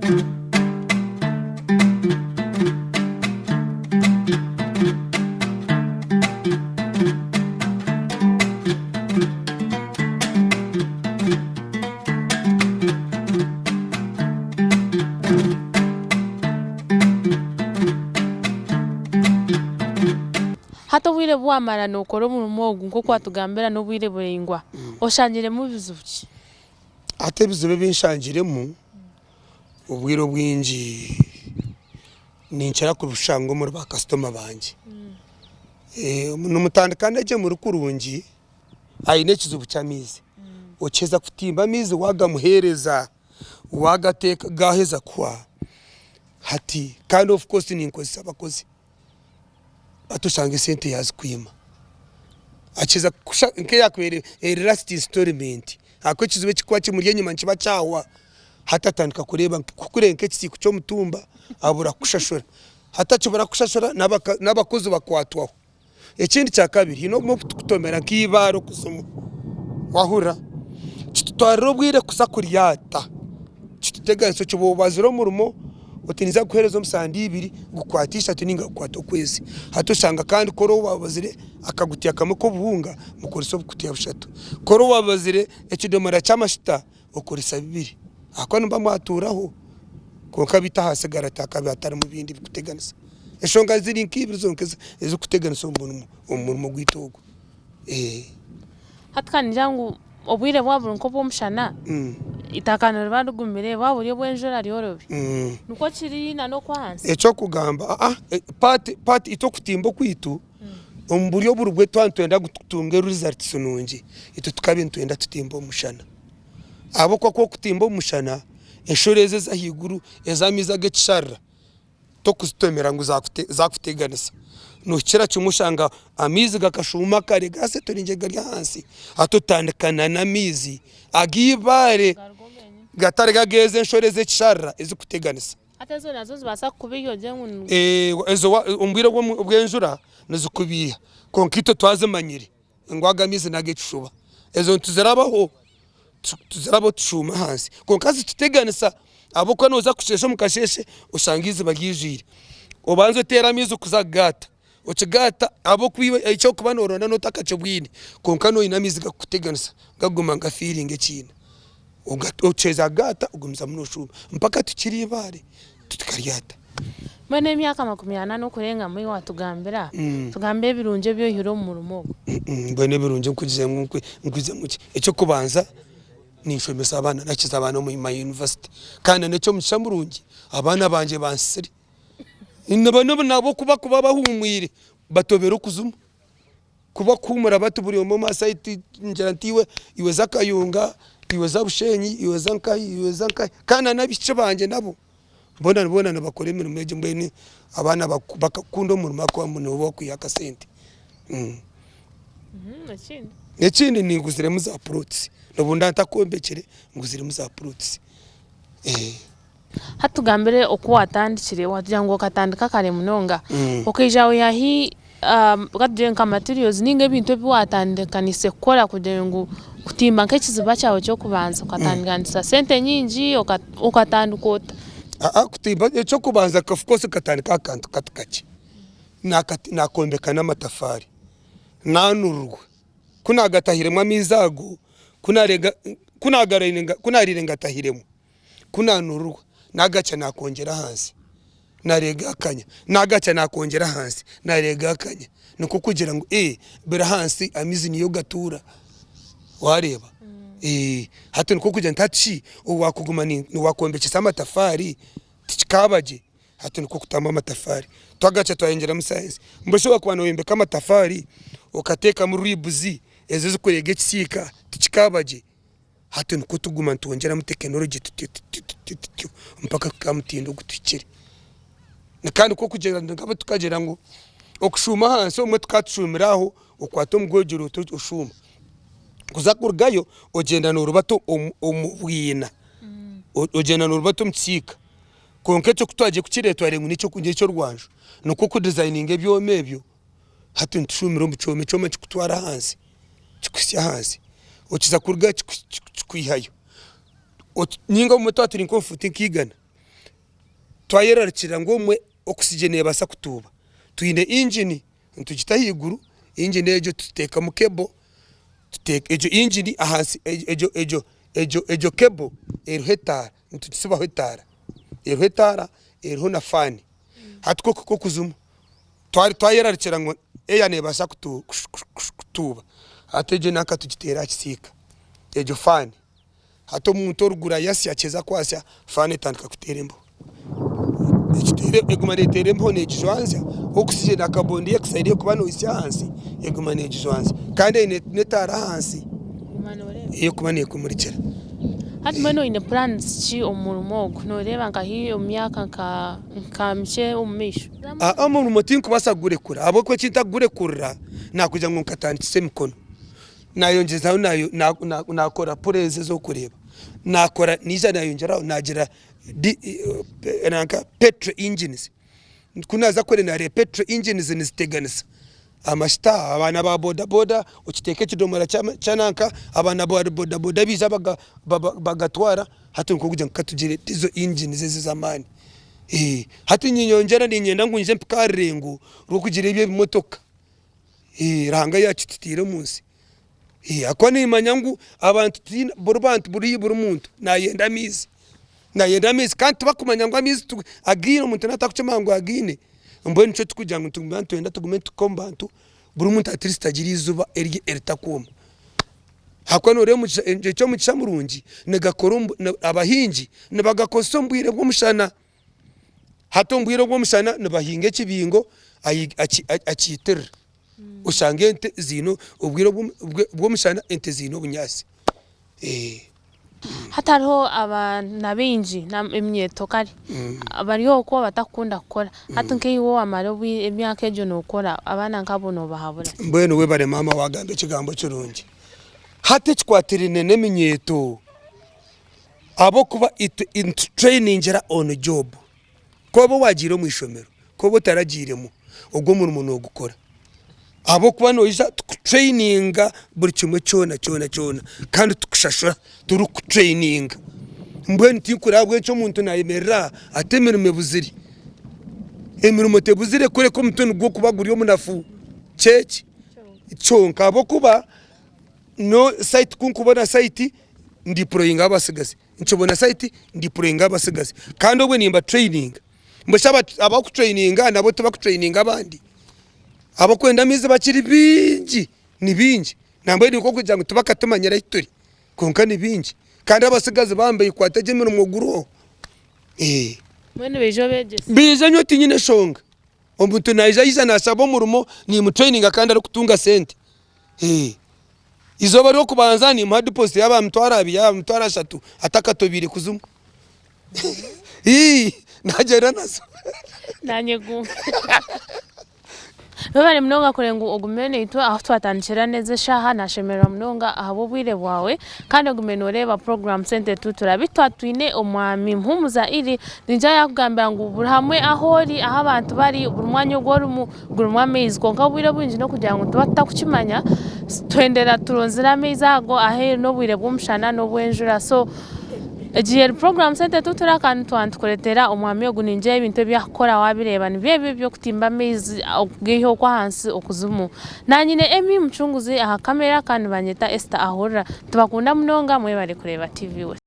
Hati obwire obu wamara nokora omurimo ogu nk'oku watugambira n'obwire buraingwa, oshangiremu bizibu ki? Hati ebizibu ebi nshangiremu, obwire obwingi ninkira kubishanga omuri ba kasitoma bangye. Nimutandika gye muri kurungi, aine ekizibu ky'amaizi, okiheza kutimba amaizi wagamuheereza, wagateeka gaheza kuhwa, hati kandi of course ninkozesa abakozi. Hati oshanga esente yazikwima akiheza kukusha nk'eyakubaire eri last installment ahakuba ekizibu ekirikuba kimuri enyima nikiba kyahwa hati atandika kureeba kukureeba nk'ekisiiko ky'omutumba abura kukushashura hati akibura kukushashura n'abakozi bakwatwaho. Ekindi kyakabiri haine obumwe obu turikutomera nk'eibaare okuzimu wahurira kitutwarira obwire kuza kuryata. Kituteganisa okiba obazire omurimo oti ninza kukuheereza omu sande ibiri gukwate ishatu ninga gukwate okwezi. Hati oshanga kandi ku oraba wabazire akagutiya kamwe k'obuhunga mukoresa obukutiya bushatu. Ku oraba wabazire ekidomora ky'amashuta okoresa bibiri ahakuba nimuba mwatuuraho kwonka beitu ahasigara tihakaba hatarimu bindi bikuteganisa. Enshonga ziri nk'ibiri zonka ezirikuteganisa omu murimo gwaitu ogu. Hati ka ningira ngu obwire bwaba buri nk'obw'omushana, eitaka niriba rigumire, bwaba buri obw'enjura ryorobi. Nikwo kiri n'okw'ahansi? Eky'okugamba aa part part itwe okutimba okwaitu omu buryo oburi bwe twaba nitwenda ngu tutunge results nungi itwe tukaaba nitwenda tutimbe omu mushana ahabw'okuba ku orikutimba omu mushana enshoro ezi ez'ahaiguru ez'amaizi ag'ekisharara tokuzitomera ngu zakuteganisa. Nohikira kimwe oshanga amaizi gakashuuma kare gaseturingire gari ahansi hati otandika n'amaizi ag'eibaare gatari g'agezo enshoro ez'ekisharara ezikuteganisa. Hati ezo nazo nizibaasa kukubiiha ogire ngu ni. Ezo omu bwire bw'enjura nizikubiiha kwonka itwe twazimanyire. Ngu ago amaizi n'ag'ekishuba. Ezo nituzirabaho, tuzirabaho tushuume ahansi. Kwonka zituteganisa ahabw'okuba nooza kusheesha omu kasheeshe oshanga eiziba ryijwire. Obanze oteere amaizi kuza kugaata, okigaata ahabw'okuba iwe eki orikuba nooronda nooba otakakibwine kwonka nooyenda amaizi gakukuteganisa gakuguma nigafiiringa ekiina. Okiheza kugaata ogumizamu nooshuuma mpaka tukiri eibaare. Tukaryata. Mbwenu emyaka 40 n'okurengamu ei waatugambira, tugambe ebirungi ebi oihire omu murimo ogu. Mbwenu ebirungi nkugize ngu nkwizemu ki? Eky'okubanza ninshomesa abaana, nakiza abaana omu my university kandi n'eky'omugisha murungi abaana bangye bansisire. N'ahabw'okuba kuba bahuumwire batobire okuzimu. Kuba kuhuumura bati buri omwe omu side ngira nti iwe iwe za Kayunga, iwe za Bushenyi, iwe za nkahi, iwe za nkahi kandi na n'abaishiki bangye nabo boona boona nibakora emirimo egi mbwenu abaana bakakunda omurimo ahakuba ngu nibo barikwiha akasente. Ekindi ninguziremu za plots n'obu ndaba ntakombekire nguziremu za plots. Hati tugambire oku watandikire, watugira ngu okatandika kare munonga, okaija waiha hi katugire nka materials ninga ebintu ebi watandikanise kukora kugira ngu kutimba nk'ekiziba kyawe ky'okubanza, okatandikanisa sente nyingi, okatandika ota? Kutimba eky'okubanza of course nkatandika aha kantu kati kakye, nakombeka n'amatafaari, naanururwa, ku naagatahiremu amaizi ago, ku naariire ngatahiremu. Ku naanururwa, naagakya naakwongyera ahansi, naareega akanya, naagakya naakwongyera ahansi, naareega akanya. Nikwo kugira ngu ee biri ahansi amaizi niyo gatuura, waareeba? Hati nikwo kugira nti hati shi owaakuguma waakwombekyesa amatafaari tikikaaba gye? Hati nikwo kutamu amatafaari. Twagakya twayongyeramu sayansi. Mbwenu shi waakuba nooyombeka amatafaari okateekamu riibuzi ezo ezikureega ekisiika tikikaaba gye? Hati nikwo tuguma nitwongyeramu tekinologye tutyo tutyo tutyo tutyo mpaka kuhika aha mutindo ogu tuhikire. Kandi nikwo kugira ngu tukagira ngu okushuuma ahansi obumwe tukaba tushuumire aho okwata omuguha ogira oti oshuuma. Kuza kurugayo ogyenda noorubata omu bwina, ogyenda noorubata omu kisiika. Kwonka ekyo ku twagiire kukireeba twareeba ngu n'eky'orwanju. Nikwo kudizayininga ebyoma ebyo. Hati nitushuumira omu kyoma, ekyoma kikutwara ahansi kikuhitsya ahansi, okiza kurugayo kikwihayo. Ninga obumwe twaba turi nk'omu fuuti nka igana, Twayerarikirira ngu obumwe oxygen neebaasa kutuuba, twine engine nitugita ahaiguru, engine egyo tuteekamu cable, egyo engine ahansi egyo egyo egyo egyo cable eriho etaara, nitugitsibaho etaara, eriho etaara eriho na faani. Hati ku okuhika okuzimu twayerarikirira ngu air neebaasa kutuuba, hati egyo nanka tugiteera aha kisiika, egyo faani. Hati omuntu oruguru ayasya akiheza kwasya faani etandika kuteera embeho. Eguma neteera embeho negijwanzya, oxygen na carbon dioxide erikuba nohitsya ahansi eguma negijwanzya kandi eine n'etaara ahansi ey'okuba nekumurikira. Hati mbwenu oine plans ki omu murimo ogu? Noreeba nka haihi omu myaka nka mikye omu maisho? Omurimo tinkubaasa kugurekura ahabw'okuba eki ntakugurekurira nakugira ngu nkatandikisa emikono. Nayongyezaho nakora purezi ez'okureeba, nakora naija nayongyeraho nagira nanka petrol engines, ku naaza kukora nareeba petrol engines niziteganisa amashuta abaana ba boda boda okiteeka ekidomora kya nanka abaana ba boda boda baija bagatwara hati nikwo kugira ngu katugire diesel engines ezi ez'amaani. Hati ninyongyera niinyenda ngu nyije mpike aha rurengo rw'okugira ebi ebimotoka. Ruhanga yaakitutaire omu nsi. Ahakuba niimanya ngu abantu tihaine buri bantu buri buri muntu naayenda amaizi, naayenda amaizi kandi tibakumanya ngu amaizi againe omuntu naaba atarikukimanya ngu againe. Mbwenu nikyo turikugira ngu nituba nitwenda tugume nituhika omu bantu buri muntu at least agire eizooba erye eritakwoma. Ahakuba nooreeba eky'omugisha murungi nigakora abahingi nibagakozesa omu bwire bw'omushana. Hati omu bwire obw'omushana nibahinga ekibingo akiitirira oshange ente ziine obwire bw'omushana ente ziine obunyaatsi. Hati hariho abaana baingi eminyeeto kare bari okwo batarikukunda kukora hati nkaiwe wamara emyaka egyo nookora abaana nk'abo noobahabura ki? Mbwenu webare maama wagamba ekigambo kirungi. Hati ekikwatiraine n'eminyeeto Ahabw'okuba itwe nitutureyiningira on job. Ku oba waagiire omu ishomero, ku oba otaragiiremu, ogwo omurimo noogukora. Ahabw'okuba noija tukutureyininga buri kimwe kyona kyona kyona kandi tukushashura turikukutureyininga. Mbwenu tinkureeba ahabw'enki omuntu naayemerera aha ati emirimo ebuzire. Emirimo tebuzire kureka omutwe nigwo kuba guri omunafu kyeki? Kyonka ahabw'okuba no site ku nkubona site ndiployinga abatsigazi, nkibona site ndiployinga abatsigazi kandi obwe nimba traininga. Mbwenu shi abakutraininga nabo tibakutraininga abandi? Abakwenda amaizi bakiri baingi, ni baingi nambwenu nikwo kugira ngu tibakatumanyire ahu turi kwonka ni baingi kandi abatsigazi baaba nibekwata gye emirimo guriho. Mbwenu baija obeegyesa? Baija nyowe tinyine nshonga, omuntu naija aija nashaba omurimo nimutraininga kandi arikutunga sente. Eizooba ry'okubanza nimuha deposit yaaba mitwaro abiri yaaba mitwaro ashatu atakatobiire kuzimu. Nagyenda nazo. Nanye gumpe. Webare munonga kureba ngu ogume naitwe ahu twatandikira n'ezi eshaaha nashemererwa munonga ahabw'obwire bwawe kandi ogume noreeba puroguramu Sente Tutura. Beitu twaba twine omwami Muhumuza Elly naija yakugambira ngu buri hamwe ahu ori ahu abantu bari buri mwanya ogu orimu gurimu amaizi kwonka obwire obwingi n'okugira ngu nituba tutarikukimanya tuhendera turonzire amaizi ago aheeru n'obwire bw'omushana n'obw'enjura so egi eri puroguraamu Sente Tutura kandi twaba nitukureetera omwami ogu ningira ebintu ebi arikukora waabireeba nibyo ebi eby'okutimba amaizi okugaiha okwo ahansi okuzimu. Naanye nyine Emmy Mucunguzi aha kamera kandi nibanyeta Esther Ahurira. Nitubakunda munonga mwebare kureeba TV West.